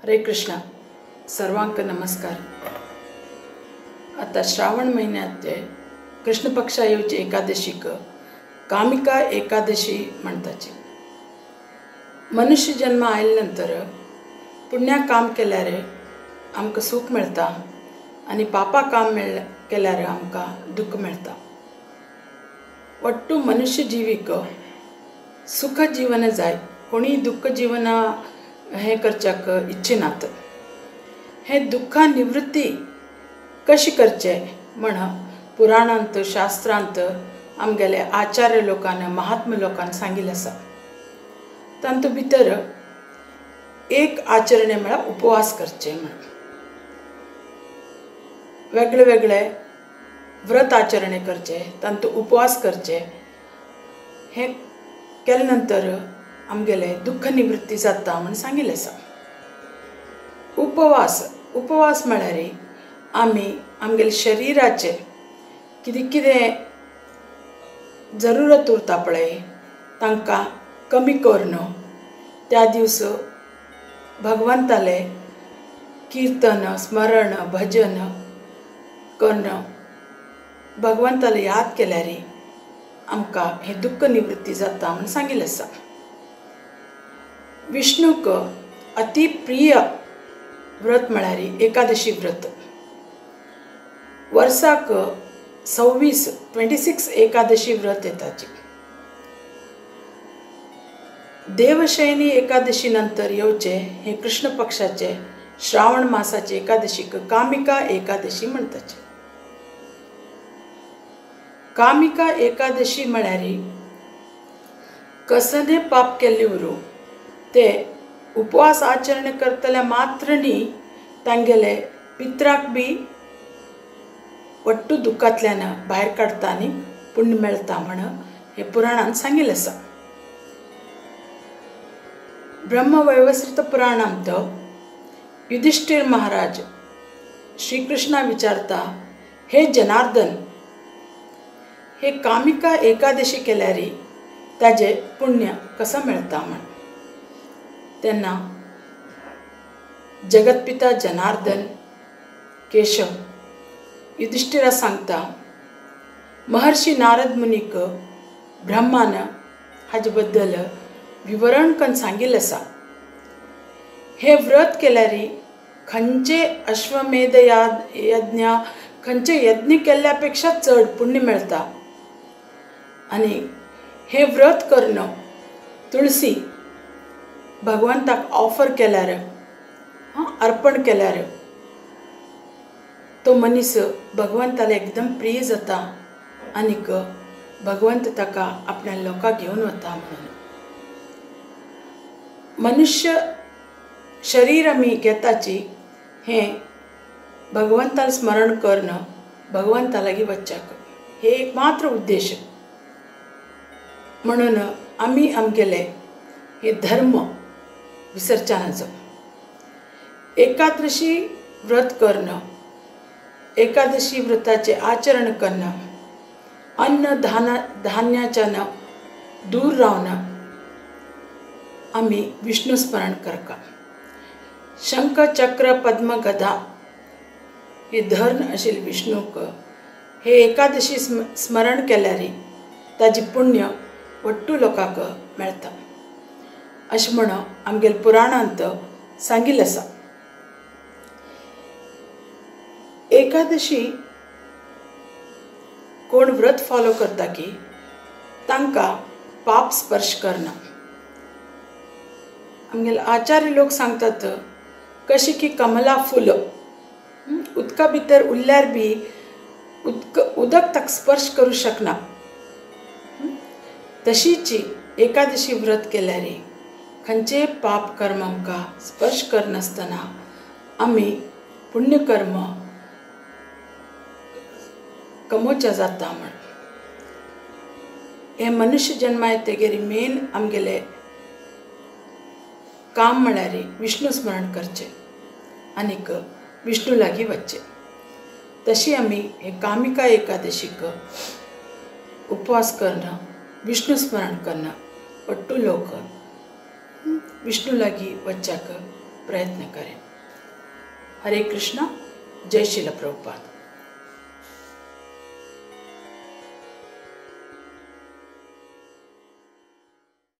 हरे कृष्णा. सर्वांक नमस्कार. आता श्रावण महिन्यात कृष्ण पक्षा येवची एकादशीक कामिका एकादशी म्हणताची. मनुष्य जन्म आयल्यानंतर पुण्या काम केल्यार आमकां सूख मेळता आनी पापा काम केल्यार आमकां दुःख मेळता. वट्टू मनुष्य जीवीक सुख जीवन जाय, कोणी दुःख जीवन हें करच्याक इच्छिनात. हें दुःखा निवृत्ती कशी करचें म्हण पुराणांत शास्त्रांत आमगेले आचार्य लोकान महात्मा लोकान सांगिल्लें आसा. तातूंत भितर एक आचरणे म्हळ्यार उपवास करचें म्हण. वेगळे वेगळे व्रत आचरणे करचें, तातूंत उपवास करचें. हें केले नंतर आमगेले दुःख निवृत्ती जाता म्हण सांगिल्लें आसा. उपवास उपवास म्हळ्यार आमी आमगेले शरिराचे कितें कितें जरुरत उरता पळय तांकां कमी करून त्या दिवस भगवंताले कीर्तन स्मरण भजन करून भगवंताले याद केल्यार आमकां हें दुःख निवृत्ती जाता म्हूण सांगिल्लें आसा. विष्णूक अति प्रिय व्रत म्हळ्यार एकादशी व्रत. वर्साक 26 एकादशी व्रत येताची. देवशयनी एकादशी नंतर येवचे हे कृष्ण पक्षाचे श्रावण मासाचे एकादशीक कामिका एकादशी म्हणताची. कामिका एकादशी म्हळ्यार कसने पाप केल्ले उरूं ते उपवास आचरण करतले मात्र न्ही, तांगेले पित्राक बी वट्टू दुःखांतल्यान भायर काडटा आनी पुण्य मेळटा म्हण हे पुराणान सांगिल्लें आसा. ब्रह्मवैवस्वत पुराणांत युधिष्ठिर महाराज श्रीकृष्णा विचारता, हे जनार्दन, हे कामिका एकादशी केल्यार ताजें पुण्य कसो मेळटा म्हण. तेन्ना जगतपिता जनार्दन केशव युधिष्ठिरा सांगता, महर्षी नारद मुनीक ब्रह्मान हाजे बद्दल विवरण करून सांगिल्लें आसा. हे व्रत केल्यार खंयचे अश्वमेध यज्ञ खंयचे यज्ञ केल्ल्या पेक्षा चड पुण्य मेळटा. आनी हे व्रत करून तुळसी भगवंताक ऑफर केल्यार अर्पण केल्यार तो मनीस भगवंताले एकदम प्रिय जाता आनीक भगवंत ताका आपल्या लोकांक घेवन वता म्हणून. मनुष्य शरीर आमी घेताची हें भगवंताक स्मरण करून भगवंता लागीं वच्चाक हे एक मात्र उद्देश. म्हणून आमी आमगेले हे धर्म विसरच्यानाचो. एकादशी व्रत करणं, एकादशी व्रताचे आचरण करणं, अन्न धान्याच्यान दूर रावणं, आमी विष्णु स्मरण करका. शंख चक्र पद्म गदा हे धर्न आशिल्ले विष्णूक हे एकादशी स्मरण केल्यार ताजी पुण्य वट्टू लोकांक मेळटा अशें म्हण आमगेले पुराणांत सांगिल्लें आसा. एकादशी कोण व्रत फॉलो करता की तांकां पाप स्पर्श करना. आमगेले आचार्य लोक सांगतात कशी की कमला फूल उदका भितर उरल्यार बी उदक ताका स्पर्श करूं शकना, तशीच एकादशी व्रत केल्यार खंयचे पाप कर्म आमकां स्पर्श करनासतना आमी पुण्यकर्म कमोवच्या जाता म्हण. हे मनुष्य जन्मा येतकीर मेन आमगेले काम म्हळ्यार विष्णु स्मरण करचें आनीक विष्णु लागीं वच्चें. तशी आमी हे कामिका एकादशीक उपवास करणं, विष्णु स्मरण करणं, वट्टू लोक विष्णु लागीं वच्चाक प्रयत्न करें। हरे कृष्णा, जय श्रील प्रभुपाद।